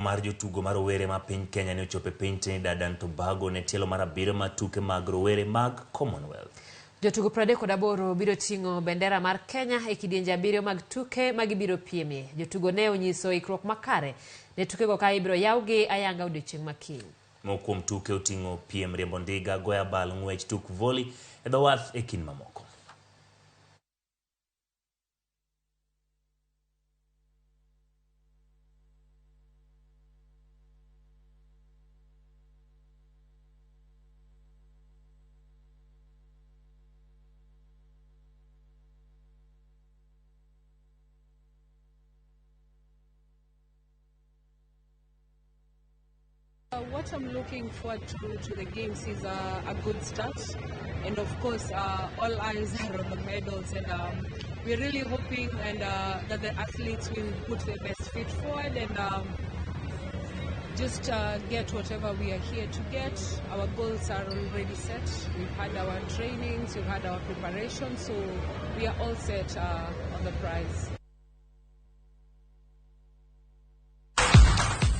Mar jotugo ma rowere ma piny Kenya ne ochopo e piny Trinidad and Tobago ne tielo mar abiriyo mar tuke mag rowere mag Commonwealth. Jotugo 38 biro ting'o bendera mar Kenya e kidienje abiriyo mag tuke ma gibiro piemie. Jotugo ne onyiso ikruok makare ne tukego ka ibiro yawgi ayanga odiochieng' ma kiny. Moko kuom tuke oting'o piem riembo ndiga, goyo abal, ng'wech, tuk voli e dho wath e kind mamoko. What I'm looking forward to the games is a good start, and of course all eyes are on the medals, and we're really hoping and that the athletes will put their best feet forward and just get whatever we are here to get. Our goals are already set. We've had our trainings, we've had our preparation, so we are all set on the prize.